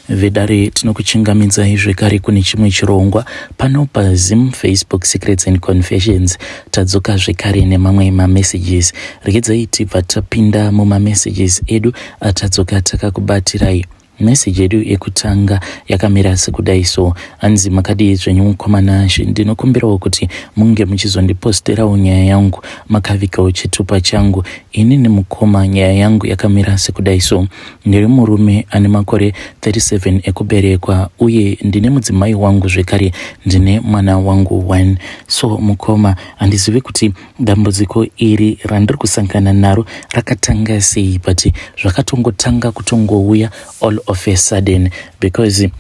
Vedare tinokuchingamidzai zvekare kune chimwe chirongwa pano paZim Facebook Secrets and Confessions. Tadzoka zvekare nemamwe mamessages. Regedzai tibva tapinda mumamessages edu atadzoka takakubatirai. Message yedu yekutanga yakamira sekudai so hanzi makadii zvenyu mukoma Nashe, ndinokumbirawo kuti munge muchizondiposterawo nyaya yangu makavigawo chitupa changu. Inini mukoma nyaya yangu yakamira sekudai so Ndiri murume ane makore 37 ekuberekwa uye ndine mudzimai wangu zvekare ndine mwana wangu one. So mukoma, handizivi kuti dambudziko iri randiri kusangana naro rakatanga sei but zvakatongotanga kutongouya all of a sudden because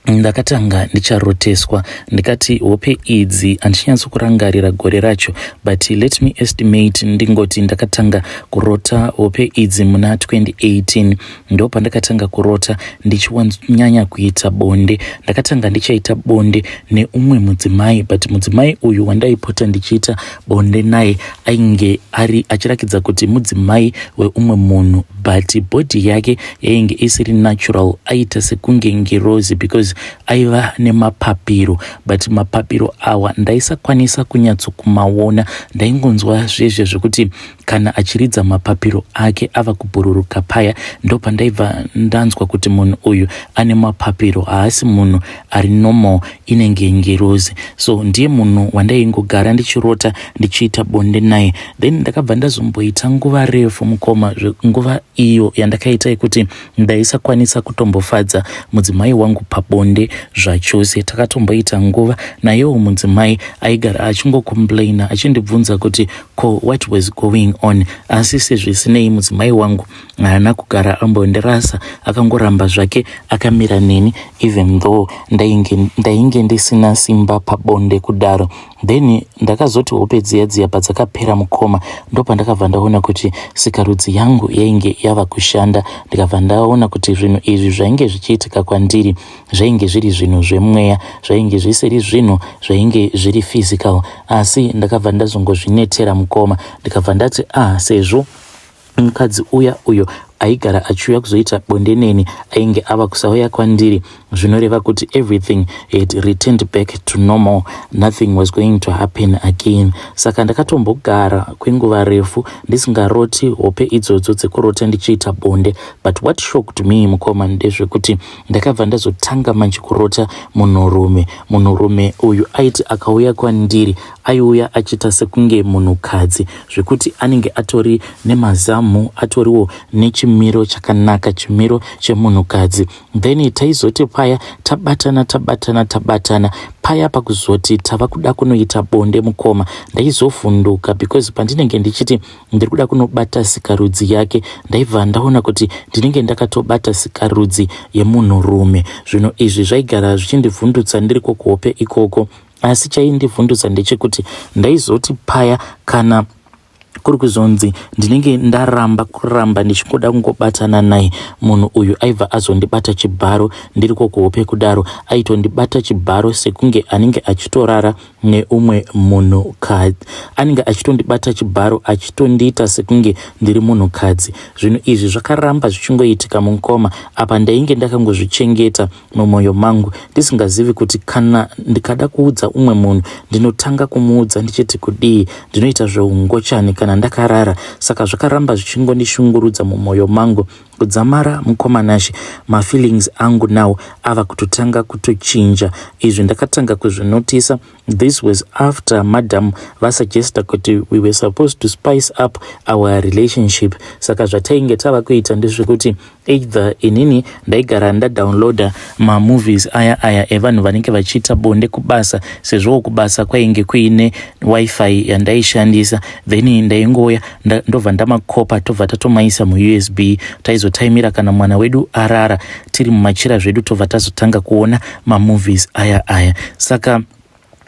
Ndakatanga ndicharoteswa ndikati hope idzi handichinyatso kurangarira gore racho but let me estimate ndingoti ndakatanga kurota hope idzi muna 2018 ndopandakatanga kurota ndichiwanyanya kuita bonde. Ndakatanga ndichaita bonde neumwe mudzimai but mudzimai uyu wandaipota ndichiita bonde naye ainge ari achirakidza kuti mudzimai weumwe munhu but body yake yainge isiri natural aita sekunge ngirozi because aiva nemapapiro but mapapiro awa ndaisakwanisa kunyatsokumaona ndaingonzwa zvezve zvekuti kana achiridza mapapiro ake ava kubhururuka paya ndopandaibva ndanzwa kuti munhu uyu ane mapapiro haasi munhu ari normal inenge ngirozi so ndiye munhu wandaingogara ndichirota ndichiita bonde naye then ndakabva ndazomboita nguva refu mukoma nguva iyo yandakaita yekuti ndaisakwanisa kutombofadza mudzimai wangu pabonde zvachose takatomboita nguva nayewo mudzimai aigara achingocomplaina achindibvunza kuti ko what was going on asi sezvisinei mudzimai wangu haana kugara ambondirasa akangoramba zvake akamira neni even though ndainge, ndainge ndisina simba pabonde kudaro then ndakazoti hope dziya dziya padzakapera mukoma ndopandakabva ndaona kuti sikarudzi yangu yainge yava kushanda ndikabva ndaona kuti zvinhu izvi zvainge zvichiitika kwandiri zvainge zviri zvinhu zvemweya zvainge zvisiri zvinhu zvainge zviri physical asi ndakabva ndazongozvinetera mukoma ndikabva ndati ah sezvo mukadzi uya uyo aigara achiuya kuzoita bonde neni ainge ava kusauya kwandiri zvinoreva kuti everything had returned back to normal nothing was going to happen again saka ndakatombogara kwenguva refu ndisingaroti hope idzodzo dzekurota ndichiita bonde but what shocked me mukoma ndezvekuti ndakabva ndazotanga manje kurota munhurume munhurume uyu aiti akauya kwandiri aiuya achiita sekunge munhukadzi zvekuti anenge atori nemazamu atoriwo nechimiro chakanaka chimiro chemunhukadzi then taizoti paya tabatana tabatana tabatana paya pakuzoti tava kuda kunoita bonde mukoma ndaizovhunduka because pandinenge ndichiti ndiri kuda kunobata sikarudzi yake ndaibva ndaona kuti ndinenge ndakatobata sikarudzi yemunhurume zvinhu izvi zvaigara zvichindivhundutsa ndiri kuhope ikoko asi chaindivhundutsa ndechekuti ndaizoti paya kana kuri kuzonzi ndinenge ndaramba kuramba ndichingoda kungobatana naye munhu uyu aibva azondibata chibharo ndiri kuhope kudaro aitondibata chibharo sekunge anenge achitorara neumwe munhukadzi anenge achitondibata chibharo achitondiita sekunge ndiri munhukadzi zvinhu izvi zvakaramba zvichingoitika mukoma apa ndainge ndakangozvichengeta mumwoyo mangu ndisingazivi kuti kana ndikada kuudza umwe munhu ndinotanga kumuudza ndichiti kudii ndinoita zveungochani kana ndakarara saka zvakaramba zvichingondishungurudza mumwoyo mangu kudzamara mukoma Nashe mafeelings angu now ava kutotanga kutochinja izvi ndakatanga kuzvinotisa this was after madam vasuggesta kuti we were supposed to spice up our relationship saka zvatainge tava kuita ndezvekuti either inini ndaigara ndadownloada mamovies aya aya evanhu vanenge vachiita bonde kubasa sezvowo kubasa kwainge kuine wifi yandaishandisa then ndaingouya ndobva ndamakopa tobva tatomaisa muUSB taizotaimira kana mwana wedu arara tiri mumachira zvedu tobva tazotanga kuona mamovies aya aya saka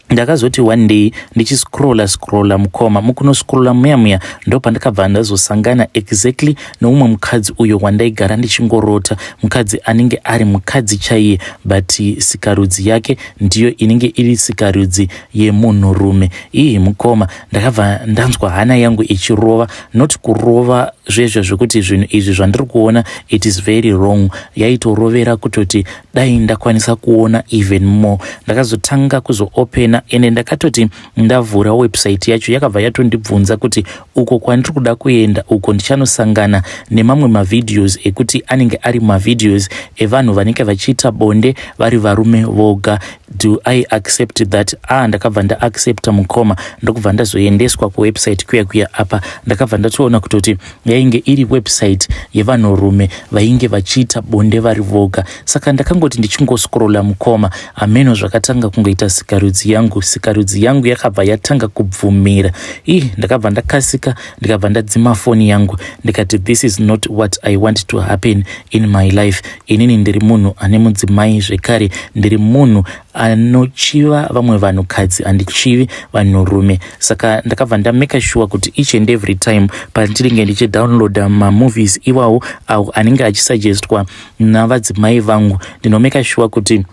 ndakazoti one day ndichiscrolla scrolla mukoma mukunoscrolla muya muya ndopandakabva ndazosangana exactly neumwe mukadzi uyo wandaigara ndichingorota mukadzi anenge ari mukadzi chaiye but sikarudzi yake ndiyo inenge iri sikarudzi yemunhurume iyi mukoma ndakabva ndanzwa hana yangu ichirova not kurova Zvezvo zvekuti zvinhu izvi zvandiri kuona, it is very wrong. Yaitorovera kutoti dai ndakwanisa kuona even more. Ndakazotanga kuzoopena, ende ndakatoti ndavhura website yacho, yakabva yatondibvunza kuti uko kwandiri kuda kuenda uko ndichanosangana nemamwe mavideos ekuti anenge ari mavideos evanhu vanenge vachiita bonde vari varume voga. Do I accept that? Ah, ndakabva ndaaccepta, mukoma, ndokubva ndazoendeswa kuwebsite kuya kuya. Apa ndakabva ndatoona kutoti yainge iri website yevanhurume vainge vachiita bonde vari voga. Saka ndakangoti ndichingoscrolla, mukoma, ameno zvakatanga kungoita sikarudzi yangu. Sikarudzi yangu yakabva yatanga kubvumira. Ii, ndakabva ndakasika, ndikabva ndadzima foni yangu, ndikati, "This is not what I want to happen in my life." Inini ndiri munhu ane mudzimai, zvekare ndiri munhu anochiva vamwe vanhukadzi, handichivi vanhurume. Saka ndakabva ndamake sure kuti each and every time pandinenge ndichidownloada mamovies iwawo awo anenge achisuggestwa navadzimai vangu, ndinomake sure kuti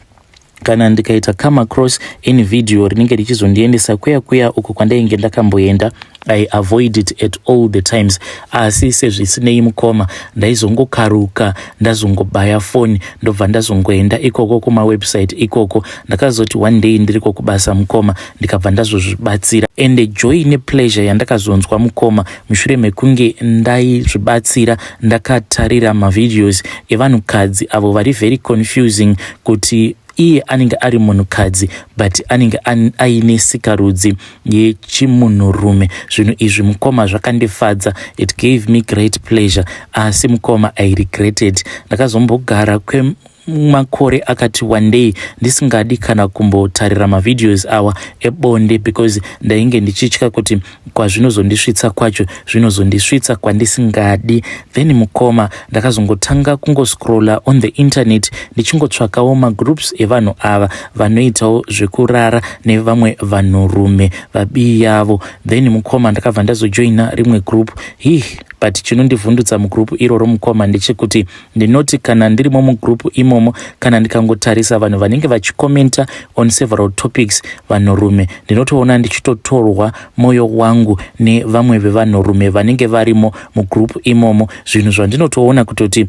kana ndikaita come across any video rinenge richizondiendesa kuya kuya uko kwandainge ndakamboenda, I avoid it at all the times. Asi sezvisinei, mukoma, ndaizongokaruka ndazongobaya foni, ndobva ndazongoenda ikoko kumawebsite ikoko. Ndakazoti one day ndiriko kubasa, mukoma, ndikabva ndazozvibatsira, ende joy nepleasure yandakazonzwa, mukoma, mushure mekunge ndaizvibatsira ndakatarira mavideos evanhukadzi avo vari very confusing, kuti iye anenge ari munhukadzi but anenge aine sikarudzi yechimunhurume. Zvinhu izvi, mukoma, zvakandifadza. It gave me great pleasure. Asi, mukoma, I regretted. Ndakazombogara kwemakore akati wandei ndisingadi kana kumbotarira mavideos awa ebonde, because ndainge ndichitya kuti kwazvinozondisvitsa kwacho zvinozondisvitsa kwandisingadi. Then, mukoma, ndakazongotanga kungoscrolla on the internet ndichingotsvakawo magroups evanhu ava vanoitawo zvekurara nevamwe vanhurume vabii yavo. Then, mukoma, ndakabva ndazojoina rimwe group. Hi, but chinondivhundutsa mugroup iroro, mukoma, ndechekuti ndinoti kana ndirimo mugroup imomo, kana ndikangotarisa vanhu vanenge vachikomenta on several topics, vanhurume, ndinotoona ndichitotorwa mwoyo wangu nevamwe vevanhurume vanenge varimo mugroup imomo, zvinhu zvandinotoona kutoti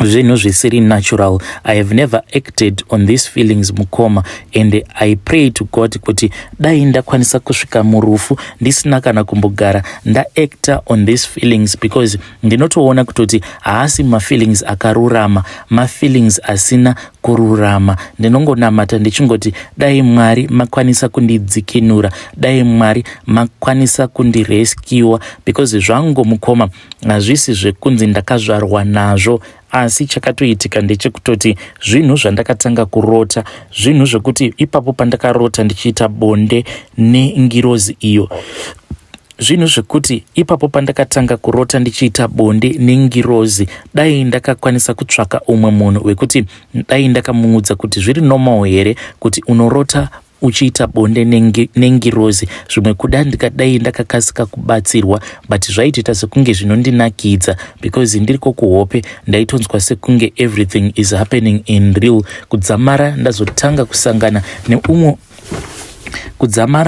zvinhu zvisiri natural. I have never acted on these feelings, mukoma, and I pray to God kuti dai ndakwanisa kusvika murufu ndisina kana kumbogara ndaacta on these feelings, because ndinotoona kutoti haasi mafeelings akarurama, mafeelings asina kururama. Ndinongonamata ndichingoti dai Mwari makwanisa kundidzikinura, dai Mwari makwanisa kundirescuwa, because zvangu, mukoma, hazvisi zvekunzi ndakazvarwa nazvo. Asi chakatoitika ndechekutoti zvinhu zvandakatanga kurota, zvinhu zvekuti ipapo pandakarota ndichiita bonde nengirozi iyo, zvinhu zvekuti ipapo pandakatanga kurota ndichiita bonde nengirozi, dai ndakakwanisa kutsvaka umwe munhu wekuti dai ndakamuudza kuti zviri normal here kuti unorota uchiita bonde nengirozi, zvimwe kuda ndikadai ndakakasika kubatsirwa. But zvaitoita sekunge zvinondinakidza, because ndiriko kuhope ndaitonzwa sekunge everything is happening in real. Kudzamara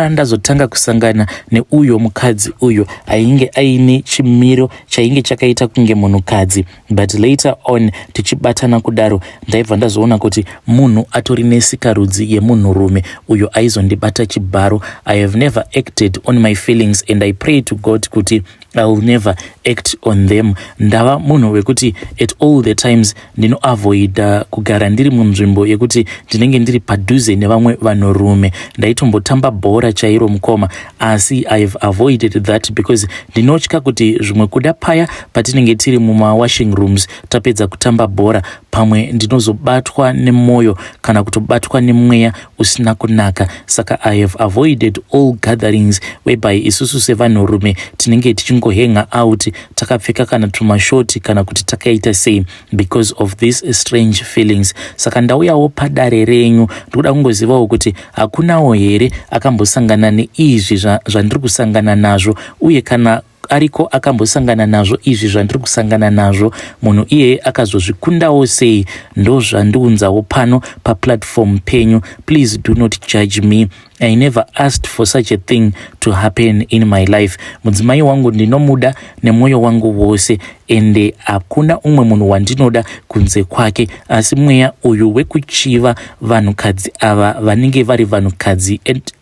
ndazotanga kusangana neuyo mukadzi uyo ainge aine chimiro chainge chakaita kunge munhukadzi, but later on tichibatana kudaro, ndaibva ndazoona kuti munhu atori nesikarudzi yemunhurume uyo aizondibata chibharo. I have never acted on my feelings, and I pray to God kuti I will never act on them. Ndava munhu wekuti at all the times ndinoavoida kugara ndiri munzvimbo yekuti ndinenge ndiri padhuze nevamwe vanhurume. Ndaitombotamba bhora chairo, mukoma, asi I have avoided that because ndinotya kuti zvimwe kuda paya patinenge tiri mumawashing rooms tapedza kutamba bhora, pamwe ndinozobatwa nemwoyo kana kutobatwa nemweya usina kunaka. Saka I have avoided all gatherings whereby isusu sevanhurume tinenge tichingohanga out takapfeka kana tumashoti kana kuti takaita sei, because of these strange feelings. Saka ndauyawo padare renyu, ndikuda kungozivawo kuti hakunawo here akambosangana neizvi zvandiri kusangana nazvo, uye kana ariko akambosangana nazvo izvi zvandiri kusangana nazvo, munhu iyeye akazozvikundawo sei? Ndo zvandiunzawo pano paplatform penyu. Please do not judge me. I never asked for such a thing to happen in my life. Mudzimai wangu ndinomuda nemwoyo wangu wose, ende hakuna umwe munhu wandinoda kunze kwake, asi mweya uyu wekuchiva vanhukadzi ava vanenge vari vanhukadzi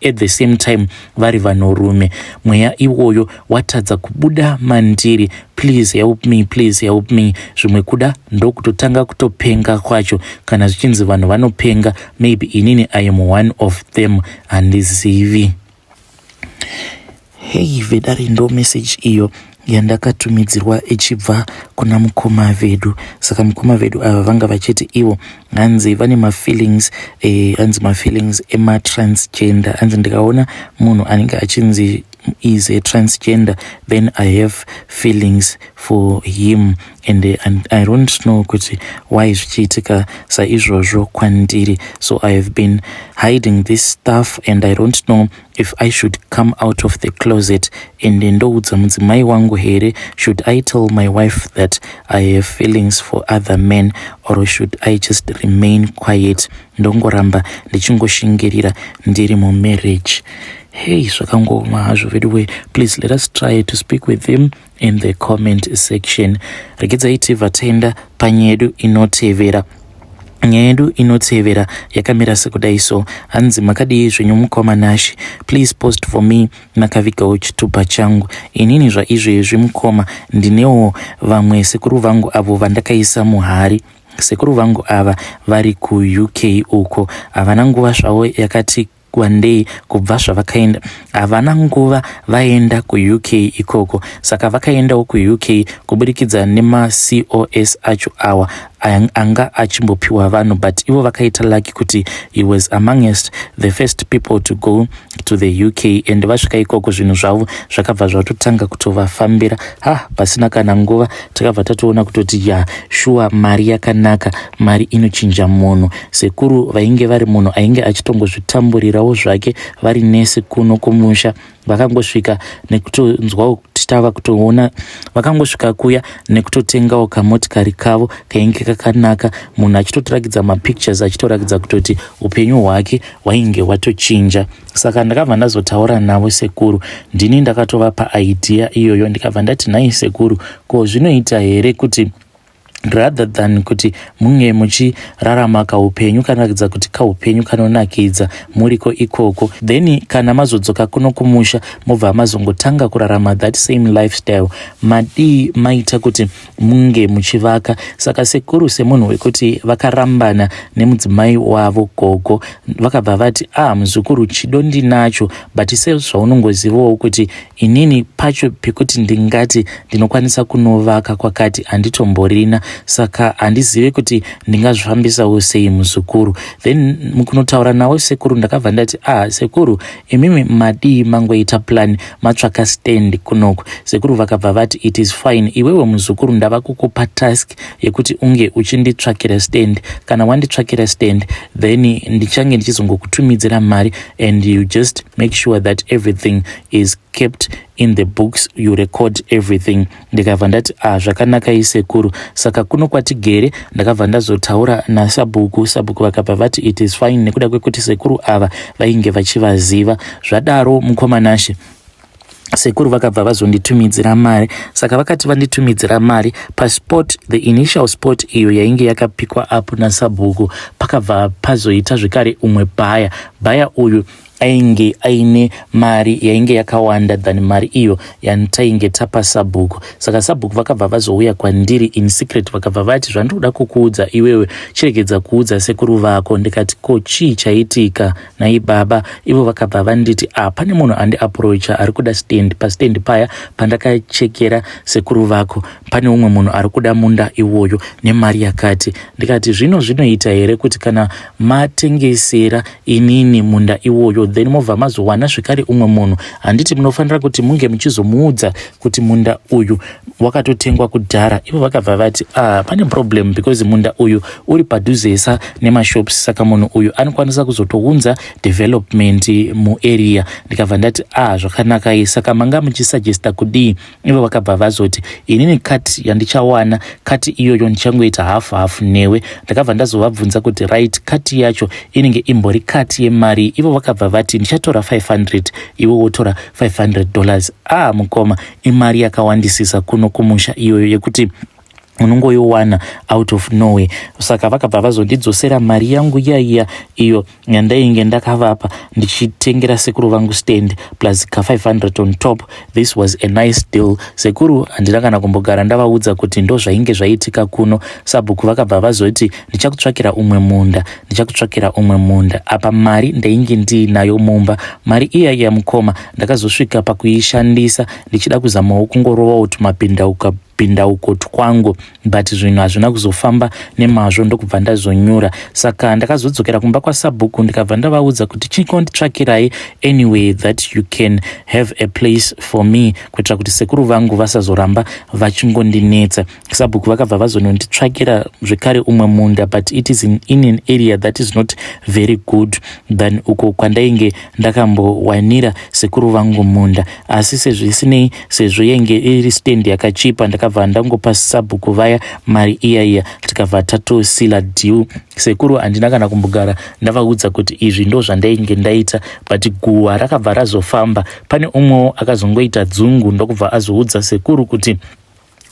at the same time vari vanhurume, mweya iwoyo watadza kubuda mandiri. Please help me, please help me. Zvimwe kuda ndokutotanga kutopenga kwacho. Kana zvichinzi vanhu vanopenga, maybe inini I am one of them, handizivi. Hei vedare, ndo message iyo yandakatumidzirwa ichibva kuna mukoma vedu. Saka mukoma vedu ava vanga vachiti ivo hanzi vane mafeelings, hanzi mafeelings ematransgender. Hanzi ndikaona munhu anenge achinzi is a transgender, then I have feelings for him and I don't know kuti why zvichiitika saizvozvo kwandiri. So I have been hiding this stuff and I don't know if I should come out of the closet and ndoudza mudzimai wangu here. Should I tell my wife that I have feelings for other men or should I just remain quiet, ndongoramba ndichingoshingirira ndiri mumarriage? Hey, zvakangoma hazvo veduwe. Please let us try to speak with him in the comment section. Regedzai tibva taenda panyaya yedu inotevera. Nyaya yedu inotevera yakamira sekudai so. Hanzi, "Makadii zvenyu mukoma Nashi? Please post for me, makavigawo chitupa changu. Inini zvaizvezvi mukoma, ndinewo vamwe sekuru vangu avo vandakaisa muhari. Sekuru vangu ava vari kuUK uko. Havana nguva zvavo yakati wandei kubva zvavakaenda, havana nguva vaenda kuUK ikoko. Saka vakaendawo kuUK kuburikidza nemaCOS acho awa anga achimbopiwa vanhu, but ivo vakaita lucky kuti he was amongst the first people to go to the UK, and vasvika ikoko zvinhu zvavo zvakabva zvatotanga kutovafambira. Ha, pasina kana nguva takabva tatoona kutoti ya, shuwa, mari yakanaka, mari inochinja munhu. Sekuru vainge vari munhu ainge achitongozvitamburirawo zvake, vari nesi kuno kumusha. Vakangosvika nekutonzwawo kuti tava kutoona, vakangosvika kuya nekutotengawo kamotikari kavo kainge kakanaka, munhu achitotirakidza mapictures, achitorakidza kutoti upenyu hwake hwainge hwatochinja. Saka ndakabva ndazotaura navo sekuru. Ndini ndakatovapa idea iyoyo. Ndikabva ndati, 'Nhai sekuru, ko zvinoita here kuti rather than kuti munge muchirarama kaupenyu kanoratidza kuti kaupenyu kanonakidza muriko ikoko, then kana mazodzoka kuno kumusha mobva mazongotanga kurarama that same lifestyle, madii maita kuti munge muchivaka?' Saka sekuru, semunhu wekuti vakarambana nemudzimai wavo gogo, vakabva vati, 'Ah, muzukuru, chido ndinacho, but sezvaunongozivawo kuti inini pacho pekuti ndingati ndinokwanisa kunovaka kwakati handitomborina, saka handizivi kuti ndingazvifambisawo sei, muzukuru.' Then mukunotaura navo sekuru, ndakabva ndati, 'Ah, sekuru, imimi madii mangoita plan matsvaka stand kunoku?' Sekuru vakabva vati, 'It is fine. Iwewe muzukuru, ndava kukupa task yekuti unge uchinditsvakira stand. Kana wanditsvakira stand, then ndichange ndichizongokutumidzira mari and you just make sure that everything is kept in the books, you record everything.' Ndikabva ndati, 'Ah, zvakanaka isekuru.' Saka kuno kwatigere ndakabva ndazotaura nasabhuku. Sabhuku vakabva vati it is fine, nekuda kwekuti sekuru ava vainge vachivaziva. Zvadaro, mukoma Nashe, sekuru vakabva vazonditumidzira mari. Saka vakati vanditumidzira mari paspot, the initial spot iyo yainge yakapikwa up nasabhuku, pakabva pazoita zvekare umwe buyer. Buyer uyu ainge aine mari yainge yakawanda than mari iyo yantainge tapa sabhuku. Saka sabhuku vakabva vazouya kwandiri in secret, vakabva vati, 'Zvandinoda kukuudza iwewe, chiregedza kuudza sekuru vako.' Ndikati, 'Ko chii chaitika nai baba?' Ivo vakabva vanditi, 'Ah, pane munhu andiapproacha ari kuda stand. Pastand paya pandakachekera sekuru vako, pane umwe munhu ari kuda munda iwoyo nemari yakati.' Ndikati, 'Zvino zvinoita here kuti kana matengesera inini munda iwoyo, then mobva mazowana zvekare umwe munhu? Handiti munofanira kuti munge muchizomuudza kuti munda uyu wakatotengwa kudhara?' Ivo vakabva vati, 'Ah, pane problem because munda uyu uri padhuzesa nemashops, saka munhu uyu anokwanisa kuzotounza development muarea.' Ndikabva ndati, 'Ah, zvakanakai. Saka manga muchisuggesta kudii?' Ivo vakabva vazoti, 'Inini cut yandichawana, cut iyoyo ndichangoita half half newe.' Ndakabva ndazovabvunza kuti, 'Right, cut yacho inenge imbori cut yemari?' Ivo vakabva vati vati ndichatora 500 iwe wotora $500. Ah mukoma, imari yakawandisisa kuno kumusha iyoyo yekuti unongoiwana out of nowhere. Saka vakabva vazondidzosera mari yangu iyaiya iyo yandainge ndakavapa ndichitengera sekuru vangu stand, plus ka500 on top. This was a nice deal. Sekuru handina kana kumbogara ndavaudza kuti ndo zvainge zvaitika kuno. Sabhuku vakabva vazoti, "Ndichakutsvakira umwe munda, ndichakutsvakira umwe munda." Apa mari ndainge ndiinayo mumba. Mari iyaiya mukoma, ndakazosvika pakuishandisa ndichida kuzamawo kungorovawo tumapindauka pindauko twangu, but zvinhu hazvina kuzofamba nemazvo, ndokubva ndazonyura. Saka ndakazodzokera kumba kwasabhuku, ndikabva ndavaudza kuti chikonditsvakirai anyway that you can have a place for me, kuitira kuti sekuru vangu vasazoramba vachingondinetsa. Sabhuku vakabva vazononditsvakira zvekare umwe munda, but it is in an area that is not very good than uko kwandainge ndakambowanira sekuru vangu munda. Asi sezvisinei, sezvo yainge iri stand yakachipa, ndakabva ndangopa sabhuku vaya mari iya iya, tikabva tatosila deal. Sekuru handina kana kumbogara ndavaudza kuti izvi ndo zvandainge ndaita, but guhwa rakabva razofamba. Pane umwewo akazongoita dzungu, ndokubva azoudza sekuru kuti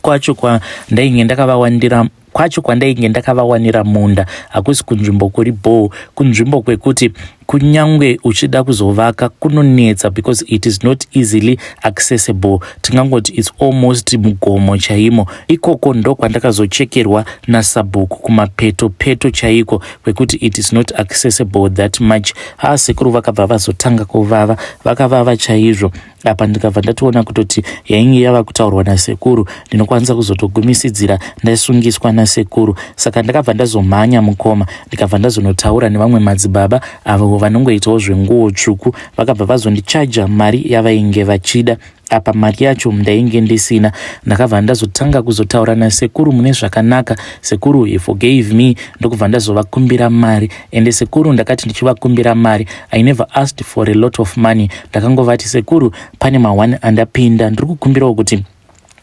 kwacho kwandainge ndakavawandira, kwacho kwandainge ndakavawanira munda hakusi kunzvimbo kuri bhoo, kunzvimbo kwekuti kunyangwe uchida kuzovaka kunonetsa because it is not easily accessible. Tingangoti it's almost mugomo chaimo. Ikoko ndo kwandakazochekerwa nasabhuku, kumapeto peto chaiko kwekuti it is not accessible that much. Ha, sekuru vakabva vazotanga kuvava, vakavava chaizvo. Apa ndikabva ndatoona kutoti yainge yava kutaurwa nasekuru, ndinokwanisa kuzotogumisidzira ndasungiswa nasekuru. Saka ndakabva ndazomhanya mukoma, ndikabva ndazonotaura nevamwe madzibaba avo vanongoitawo zvenguo tsvuku. Vakabva vazondichaja mari yavainge vachida. Apa mari yacho ndainge ndisina. Ndakabva ndazotanga kuzotaura nasekuru mune zvakanaka. Sekuru, he forgave me, ndokubva ndazovakumbira mari. Ende sekuru, ndakati ndichivakumbira mari, I never asked for a lot of money. Ndakangovati, "Sekuru, pane ma1 andapinda, ndiri kukumbirawo kuti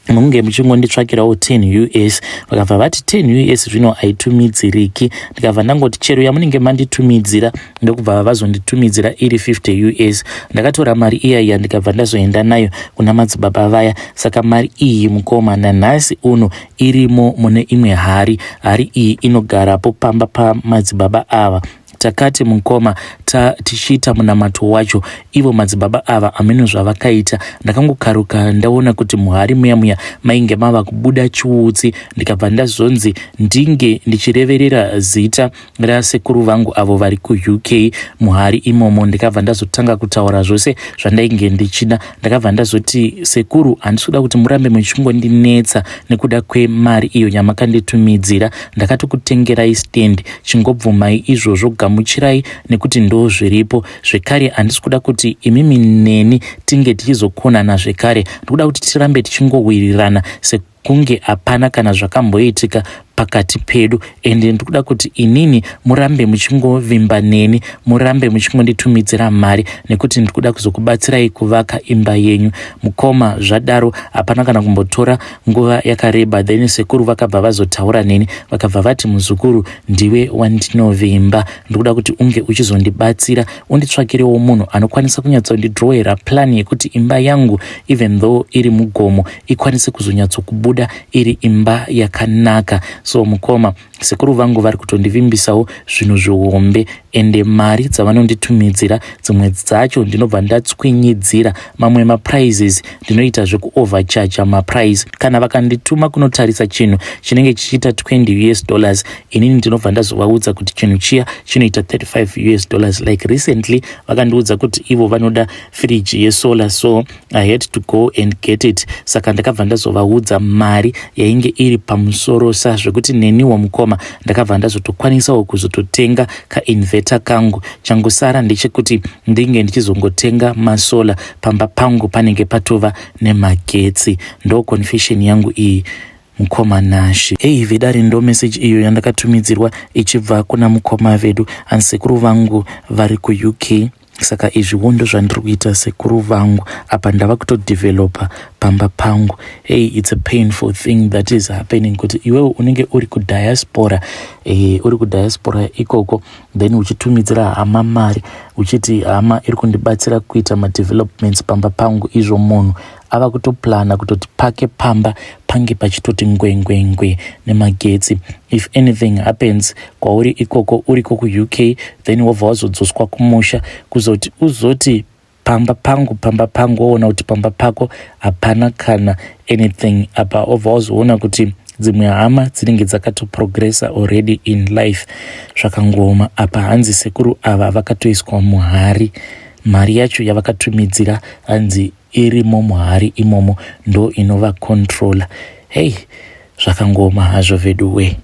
munge muchingonditsvakirawo 10 US." Vakabva vati 10 US zvino haitumidziriki. Ndikabva ndangoti chero yamunenge manditumidzira, ndokubva vazonditumidzira iri 50 US. Ndakatora mari iyaiya, ndikabva ndazoenda nayo kuna madzibaba vaya. Saka mari iyi mukoma, nanhasi uno irimo mune imwe hari. Hari iyi inogarapo pamba pamadzibaba ava. Takati mukoma, tichiita munamato wacho, ivo madzibaba ava hameno zvavakaita, ndakangokaruka ndaona kuti muhari muya muya mainge mava kubuda chiutsi. Ndikabva ndazonzi ndinge ndichireverera zita rasekuru vangu avo vari kuUK muhari imomo. Ndikabva ndazotanga kutaura zvose zvandainge ndichida. Ndakabva ndazoti, "Sekuru, handisi kuda kuti murambe muchingondinetsa nekuda kwemari iyo yamakanditumidzira. Ndakatokutengerai stand, chingobvumai izvozvo, gamuchirai nekuti ndo zviripo. Zvekare handisi kuda kuti imimi neni tinge tichizokonana zvekare. Ndikuda kuti tirambe tichingowirirana sekunge hapana kana zvakamboitika pakati pedu. Ende ndikuda kuti inini murambe muchingovimba neni, murambe muchingonditumidzira mari, nekuti ndikuda kuzokubatsirai kuvaka imba yenyu." Mukoma, zvadaro hapana kana kumbotora nguva yakareba, then sekuru vakabva vazotaura neni. Vakabva vati, "Muzukuru, ndiwe wandinovimba. Ndikuda kuti unge uchizondibatsira, unditsvakirewo munhu anokwanisa kunyatsondidrowera plan yekuti imba yangu, even though iri mugomo, ikwanise kuzonyatsokubuda iri imba yakanaka." So mukoma, sekuru vangu vari kutondivimbisawo zvinhu zvihombe, ende mari dzavanonditumidzira dzimwe dzacho ndinobva ndatswinyidzira mamwe maprices, ndinoita zvekuovercharge maprice. Kana vakandituma kunotarisa chinhu chinenge chichiita $20 US, inini ndinobva ndazovaudza kuti chinhu chiya chinoita $35 US. Like recently vakandiudza kuti ivo vanoda fridge yesolar, so I had to go and get it. Saka ndakabva ndazovaudza mari yainge iri pamusoro sa zvekuti neniwo mukoma ndakabva ndazotokwanisawo kuzototenga kainverter kangu. Changosara ndechekuti ndinge ndichizongotenga masolar, pamba pangu panenge patova nemagetsi. Ndo confession yangu iyi, mukoma Nashi. Ei vedare, ndo meseji iyo yandakatumidzirwa ichibva kuna mukoma vedu ansekuru vangu vari kuUK. Saka izviwo ndo zvandiri kuita sekuru vangu. Apa ndava kutodevelopa pamba pangu. Hey, it's a painful thing that is happening, kuti iwewe unenge uri kudiaspora, uri kudiaspora ikoko, then uchitumidzira hama mari. Uchiti hama iri kundibatsira kuita madevelopments pamba pangu, izvo munhu ava kutoplana kutoti pake pamba pange pachitoti ngwengwengwe nemagetsi. If anything happens kwauri ikoko, uriko kuUK, then wobva wazodzoswa kumusha, kuzoti uzoti pamba pangu, pamba pangu, woona kuti pamba pako hapana kana anything. Apa obva wazoona kuti dzimwe hama dzinenge dzakatoprogressa already in life. Zvakangoma. Apa hanzi sekuru ava vakatoiswa muhari. Mari yacho yavakatumidzira hanzi irimo muhari imomo, ndo inovacontrola. Hei, zvakangoma hazvo vedu we.